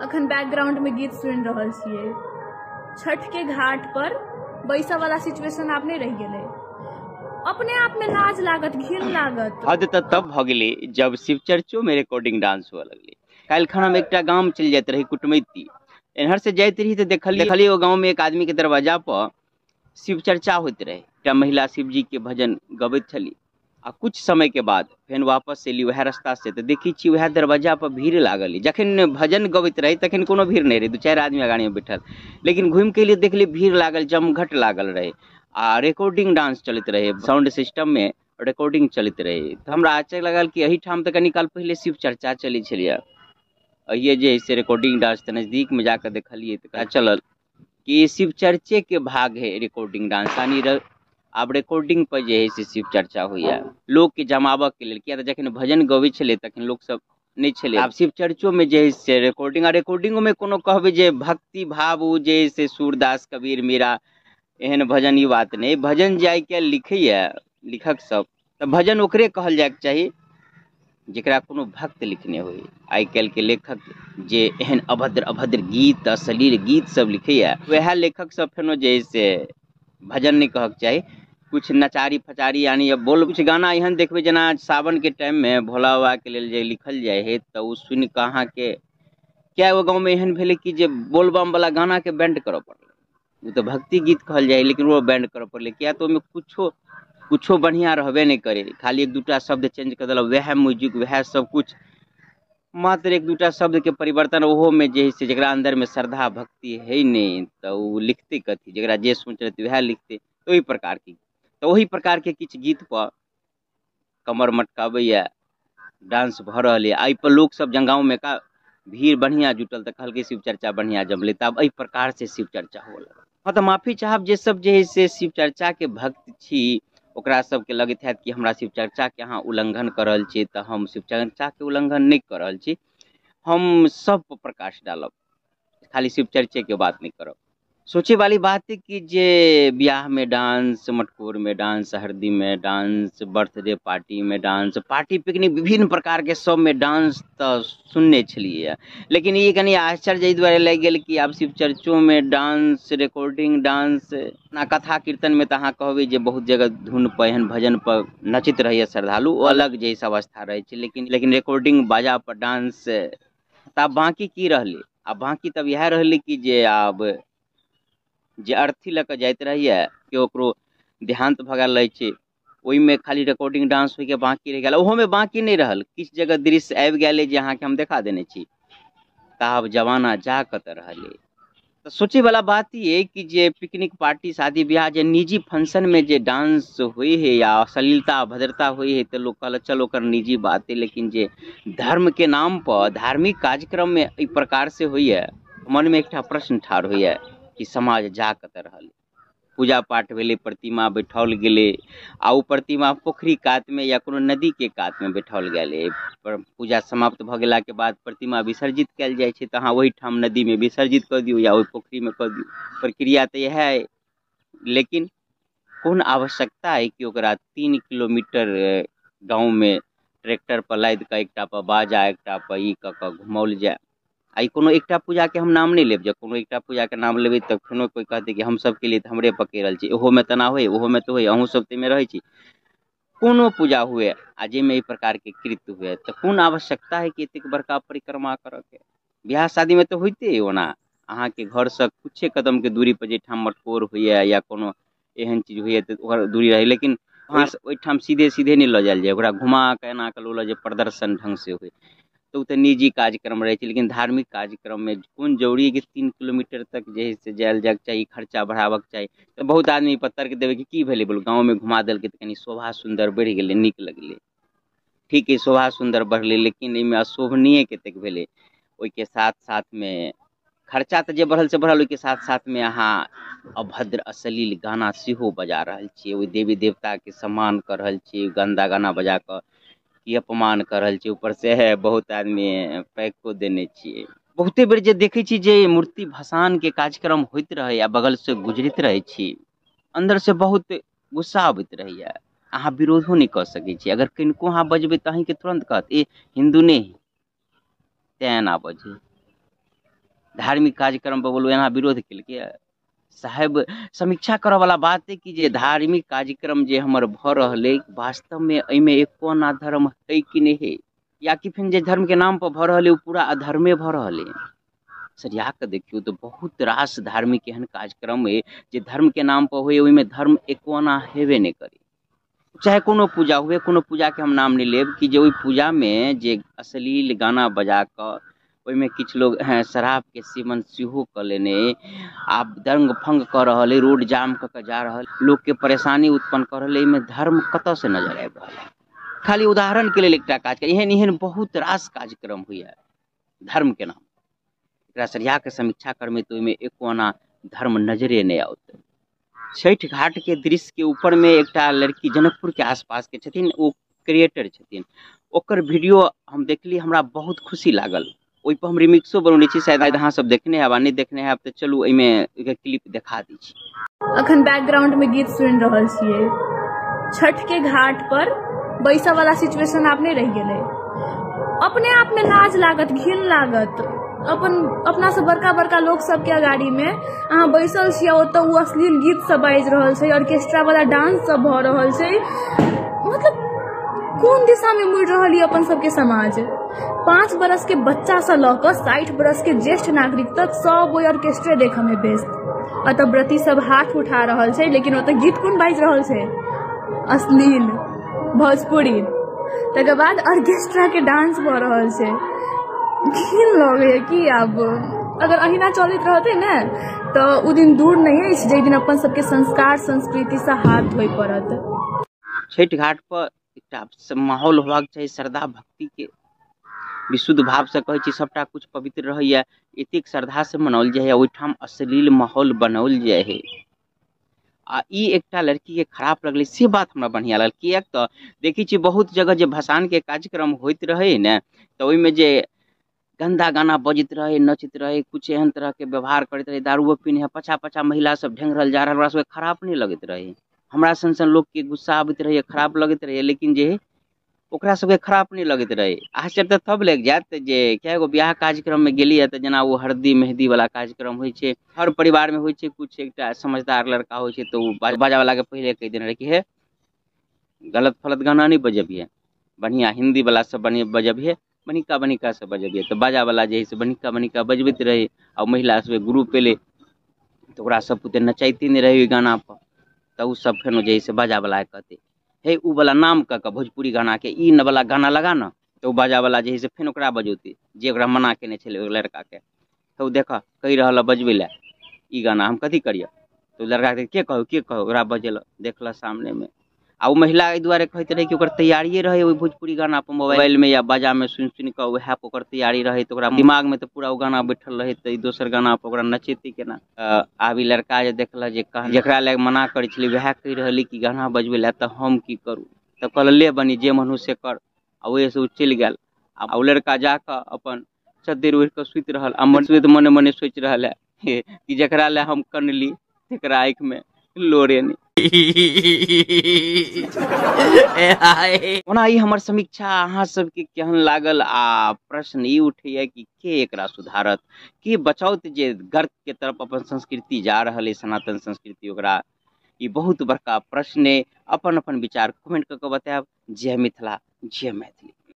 अखन बैकग्राउंड में गीत सुनि रहल छियै। छठ के घाट पर बैसऽ वाला सिचुएशन आब नहि रहि गेलै। अपने आप में लाज लागत, घिन लागत। हद तऽ तब भऽ गेलै जब शिव चर्चो में रिकॉर्डिंग डांस हुअ लगलै। काल्हि खन हम एकटा गाम चलि जाइत रही कुटमैती, एन्हर से जाइत रही तऽ देखलियै ओ गाँव में एक आदमी के दरवाजा पर शिव चर्चा होइत रहे। एकटा महिला शिवजी के भजन गबैत छली आ कुछ समय के बाद फेन वापस एली वएह रास्ता से तऽ देखै छी वएह दरवाजा पर भीड़ लागल। जखन भजन गबैत रहे तखन कोनो भीड़ नहि रहे, 2-4 आदमी अगाड़ी में बैठल, लेकिन घुमि के एलियै देखलियै भीड़ लागल, जमघट लागल रहे आ रिकॉर्डिंग डांस चलैत रहे, साउंड सिस्टम में रिकॉर्डिंग चलैत रहे। तऽ हमरा आश्चर्य लागल कि एहिठाम तऽ कनी काल पहिले शिव चर्चा चलै छलैए, अहिए जे है से रिकॉर्डिंग डांस। तऽ नजदीक में जाकऽ देखलियै तऽ पता चलल कि शिव चर्चे के भाग है रिकॉर्डिंग डांस, यानी आब रिकॉर्डिंग पर जे है से शिव चर्चा होइए लोक के जमाबऽ के लेल। किया तऽ जखन भजन गबै छलै तखन लोक सब नहि छलै। आब शिव चर्चो में जे है से रिकॉर्डिंग, आ रिकॉर्डिंगो में कोनो कहबै जे भक्ति भाव ओ जे है से सूरदास कबीर मीरा एहन भजन, ई बात नहि। भजन जे आइ काल्हि लिखैए लेखक सब तऽ भजन ओकरे कहल जायके चाही जकरा कोनो भक्त लिखने होइ। आइ काल्हिके लेखक जे एहन अभद्र अभद्र गीत अश्लील गीत सब लिखैए वएह लेखक सब फेनो जे है से भजन नहि कहक चाही। कुछ नचारी फचारी यानी अब बोल कुछ गाना एहन देखबै जेना सावन के टाइम में भोला बाबा के लेल जे लिखल जाइ है तऽ ओ सुनि कऽ अहाँके क्या एगो गाँवमे एहन भेलै कि जे बोलबम वाला गाना के बैंड करऽ पड़लै। ओ तऽ भक्ति गीत कहल जाइ लेकिन ओ बैंड करऽ पड़लै, किया तऽ ओहिमे कुछो कुछो बढ़िआँ रहबे नहि करै, खाली 1-2 शब्द चेंज कऽ देलक, वएह म्यूजिक वएह सब कुछ, मात्र 1-2 शब्दके परिवर्तन। ओहोमे जे है से जकरा अन्दरमे श्रद्धा भक्ति है नहि तऽ ओ लिखतै कथी, जकरा जे सोच रहतै वएह लिखतै। ओहि प्रकारके तऽ ओहि प्रकारके किछु गीत पर कमर मटकाबैए, डांस भऽ रहल यऽ। एहिपर लोकसब गाँवमे का भीड़ बढ़िआँ जुटल तऽ कहलकै शिव चर्चा बढ़िआँ जमलै। तऽ आब एहि प्रकारसँ शिव चर्चा हुअ लागल। हँ तऽ माफी चाहब जे सब जे है से शिव चर्चाके भक्त छी ओकरा सबके लगैत हैत कि हमरा शिव चर्चाके अहाँ उल्लङ्घन कऽ रहल छी, तऽ हम शिव चर्चाके उल्लङ्घन नहि कऽ रहल छी, हम सब पर प्रकाश डालब, खाली शिव चर्चेके बात नहि करब। सोचे वाली बात है कि जे ब्याह में डांस, मटकोर में डांस, हल्दी में डांस, बर्थडे पार्टी में डांस, पार्टी पिकनिक विभिन्न प्रकार के सब में डांस तऽ सुनने छलियै, लेकिन ई कनि आश्चर्य एहि दुआरे लागि गेल कि आब शिव चर्चो में डांस, रिकॉर्डिंग डांस ना कथा कीर्तन में तऽ अहाँ कहबै जे बहुत जगह धुन पर एहन भजन पर नचैत रहैए श्रद्धालु, ओ अलग जे अवस्था रहै छै, लेकिन रिकॉर्डिंग बाजा पर डांस। तऽ आब बाँकी की रहलै? आब बाँकी तब इएह रहलै कि जे आब जे अर्थी लऽ कऽ जाइत रहैए कि ओकरो देहान्त भऽ गेल रहै छै, ओहिमे खाली रिकॉर्डिंग डांस होइके बाँकी रहि गेल। ओहोमे बाँकी नहि रहल, किछु जगह दृश्य आबि गेल जे अहाँके हम देखा देने छी। तऽ आब जमाना जा कतऽ रहल अइ। तऽ सोचैवला बात ई अइ कि जे पिकनिक पार्टी शादी ब्याह जे निजी फंक्शनमे जे डांस होइ है या अश्लीलता अभद्रता होइ है तऽ लोक कहलक चल ओकर निजी बात अइ, लेकिन जे धर्मके नामपर धार्मिक कार्यक्रममे एहि प्रकारसँ होइए, मनमे एकटा प्रश्न ठाढ़ होइए कि समाज जा कतऽ रहल। पूजा पाठ भेलै, प्रतिमा बैठाओल गेलै आ ओ प्रतिमा पोखरि कातमे या कोनो नदीके कातमे बैठाओल गेलै। पूजा समाप्त भऽ गेलाके बाद प्रतिमा विसर्जित कयल जाइ छै, तऽ अहाँ ओहिठाम नदीमे विसर्जित कऽ दियौ या ओहि पोखरिमे कऽ दियौ, प्रक्रिया तऽ इएह अइ। लेकिन कोन आवश्यकता अइ कि ओकरा 3 किलोमीटर गाँवमे ट्रैक्टर पर लादि कऽ एकटा पर बाजा एकटा पर ई कऽ कऽ घुमाओल जाय? आ ई कोनो एकटा पूजाके हम नाम नहि लेब, जब कोनो एकटा पूजाके नाम लेबै तऽ फेनो कोइ कहतै कि हमसब के लिए तऽ हमरे पकड़ि रहल छी, ओहोमे तेना होइ, ओहोमे तऽ होइ, अहूँ सब ताहिमे रहै छी। कोनो पूजा हुए आ जाहिमे एहि प्रकारके कृत्य हुए तऽ कोन आवश्यकता है कि एतेक बड़का परिक्रमा करऽके? बियाह शादीमे तऽ होइते अइ, ओना अहाँके घरसँ किछे कदमके दूरी पर जाहिठाम मटकोर होइए या कोनो एहन चीज होइए तऽ ओकर दूरी रहै, लेकिन वहाँ ओहिठाम सीधे सीधे नहि लऽ जायल जाय, ओकरा घुमा कऽ एना कऽ लऽ जे प्रदर्शन ढङ्गसँ होइ, तऽ ओ तऽ निजी कार्यक्रम रहै छै। लेकिन धार्मिक कार्यक्रममे कोन जरूरी है कि 3 किलोमीटर तक जे है से जायल जायके चाही, खर्चा बढ़ाबऽके चाही? तऽ बहुत आदमी पर तर्क देबै कि की भेलै, बोल गाँवमे घुमा देलकै तऽ कनि शोभा सुन्दर बढ़ि गेलै, नीक लगलै, ठीक अइ शोभा सुन्दर बढ़लै, लेकिन एहिमे अशोभनीय कतेक भेलै? ओहिके साथ साथमे खर्चा तऽ जे बढ़ल से बढ़ल, ओहिके साथ साथमे अहाँ अभद्र अश्लील गाना सेहो बजा रहल छियै, ओहि देवी देवताके सम्मान कऽ रहल छियै गन्दा गाना बजा कऽ, की अपमान कऽ रहल छियै। ऊपर से है बहुत आदमी पैको देने छियै। बहुते बेर जे देखै छी जे मूर्ति भसान के कार्यक्रम होइत रहै आ बगलसँ गुजरैत रहै छी, अन्दरसँ बहुत गुस्सा अबैत रहैए। अहाँ विरोधो नहि कऽ सकै छी, अगर किनको अहाँ बजबै तऽ अहीँके तुरन्त कहत ए हिन्दू नहि तेँ एना बजै। धार्मिक कार्यक्रम पर बोलू एना विरोध केलकै साहेब। समीक्षा करऽवला बात अइ कि जे धार्मिक कार्यक्रम जे हमर भऽ रहल अइ वास्तवमे एहिमे एको आना धर्म है कि नहि है, या कि फेर जे धर्मके नाम पर भऽ रहल अइ ओ पूरा अधर्मे भऽ रहल अइ। सरिया कऽ देखियौ तऽ बहुत रास धार्मिक एहन कार्यक्रम अइ जे धर्मके नाम पर होइए, ओहिमे धर्म एको आना हेबे नहि करै। चाहे कोनो पूजा हुए, कोनो पूजाके हम नाम नहि लेब कि जे ओहि पूजामे जे अश्लील गाना बजा कऽ ओहिमे किछु लोग शराबके सेवन सेहो कऽ लेने अइ, आब दंग फंग कऽ रहल अइ, रोड जाम कऽ कऽ जा रहल, लोकके परेशानी उत्पन्न कऽ रहल अइ, एहिमे धर्म कतऽसँ नजर आबि रहल अइ? खाली उदाहरणके लेल एकटा काज, एहन एहन बहुत रास कार्यक्रम होइए धर्मके नाम, एकरा सरिया कऽ समीक्षा करबै तऽ ओहिमे एको आना धर्म नजरे नहि औतै। छठि घाटके दृश्यके ऊपरमे एकटा लड़की जनकपुरके आसपासके छथिन, ओ क्रिएटर छथिन, ओकर वीडियो हम देखली, हमरा बहुत खुशी लागल। ओहिपर हम रिमिक्सो बनौने छी, शायद अहाँ सब देखने हैब, आ नहि देखने हैब तऽ चलू एहिमे एकर क्लिप देखा दै छी। अखन बैकग्राउंड में गीत सुनि रहल छियै। छठ के घाट पर बैसऽ वाला सिचुएशन आब नहि रहि गेलै। अपने आप में लाज लागत, घिन लागत। अपन अपना से बड़का बड़का लोक सबके अगाड़ी में अहाँ बैसल छियै, ओतऽ ओ अश्लील गीत सब बाजि रहल छै, ऑर्केस्ट्रा वाला डांस सब भऽ रहल छै। मतलब कोन दिशा में मुड़ि रहल यऽ अपन सबके समाज? 5 बरस के बच्चा से लऽ कऽ 60 बरस के ज्येष्ठ नागरिक तक सब ओहि ऑर्केस्ट्रे देखऽ में व्यस्त। अतऽ व्रती सब हाथ उठा रहल छै, लेकिन ओतऽ गीत कोन बाजि रहल छै? अश्लील भोजपुरी। तकर बाद ऑर्केस्ट्रा के डांस भऽ रहल छै। घिन लगैया कि आब अगर अहिना चलैत रहतै ने तऽ ओ दिन दूर नहि अछि जाहि दिन अपन सबके संस्कार संस्कृति से हाथ धोइ पड़त। छठि घाट पर एकटा माहौल होबाक चाही श्रद्धा भक्तिके, विशुद्ध भावसँ कहै छी सभटा किछु पवित्र रहैए, एतेक श्रद्धासँ मनाओल जाइ है, ओहिठाम अश्लील माहौल बनाओल जाइ है। आ ई एकटा लड़कीके खराब लगलै, से बात हमरा बढ़िआँ लागल। किएक तऽ देखै छियै बहुत जगह जे भसानके कार्यक्रम होइत रहै ने तऽ ओहिमे जे गन्दा गाना बजैत रहै, नचैत रहै, किछु एहन तरहके व्यवहार करैत रहै, दारुओ पीने है, पछा पछा महिला सब ढेंगरल जा रहल, ओकरा सबके खराब नहि लगैत रहै। हमरा सन सन लोकके गुस्सा आबैत रहैए, खराब लगैत रहैए, लेकिन जे ओकरा सबके खराब नहि लगैत रहै। आश्चर्य तऽ तब लागि जायत जे कए गो बियाह कार्यक्रममे गेलियै तऽ जेना ओ हरदी मेहदीवला कार्यक्रम होइ छै, हर परिवारमे होइ छै, किछु एकटा समझदार लड़का होइ छै तऽ ओ बाजावलाके पहिले कहि देने रहै कि हे गलत फलत गाना नहि बजबिहे, बढ़िआँ हिन्दीवला सब बढ़िआँ बजबिहे, बनिका बनिका सब बजबिहे। तऽ बाजावला जे हइ से बनिका बनिका बजबैत रहै, आ महिला सबके ग्रुप एलै तऽ ओकरा सब पुते नचैते नहि रहै ओहि गानापर, तऽ ओ सब फेनो जे हइ से बाजावलाके कहतै हे ओ वाला नाम कऽ कऽ भोजपुरी गानाके ई वाला गाना लगा ने, तऽ ओ बाजावला जे हइ से फेन ओकरा बजौतै जे ओकरा मना केने छलै ओहि लड़काके। तऽ ओ देखऽ कहि रहल हँ बजबै लए ई गाना, हम कथी करियै? तऽ ओ लड़काके के कहू के कहू, ओकरा बजेलक, देखलक सामनेमे। आ ओ महिला एहि दुआरे कहैत रहै कि ओकर तैयारिए रहै ओहि भोजपुरी गाना पर मोबाइलमे या बाजामे सुनि सुनि कऽ उएह पर ओकर तैयारी रहै, तऽ ओकरा दिमागमे तऽ पूरा ओ गाना बैठल रहै, तऽ ई दोसर गाना पर ओकरा नचेतै केना? आब ई लड़का जे देखलक जे जकरा लए मना करै छलै वएह कहि रहलै कि गाना बजबै लए, तऽ हम की करू? तऽ कहलक ले बनी जे मन हो से कर, आ ओहिसँ ओ चलि गेल। आ ओ लड़का जाकऽ अपन चद्दरि ओढ़ि कऽ सुति रहल, आ मन सुति मने मने सोचि रहल है कि जकरा लए हम कनली तकरा आँखिमे लोरे नहि। ओना ई हमर समीक्षा अहाँ सबके केहन लागल? आ प्रश्न ई उठैया कि के एकरा सुधारत, के बचाओत जे गर्त के तरफ अपन संस्कृति जा रहल है, सनातन संस्कृति, ओकरा ई बहुत बड़का प्रश्न है। अपन अपन विचार कमेंट कऽ के बतायब। जय मिथिला, जय मैथिली।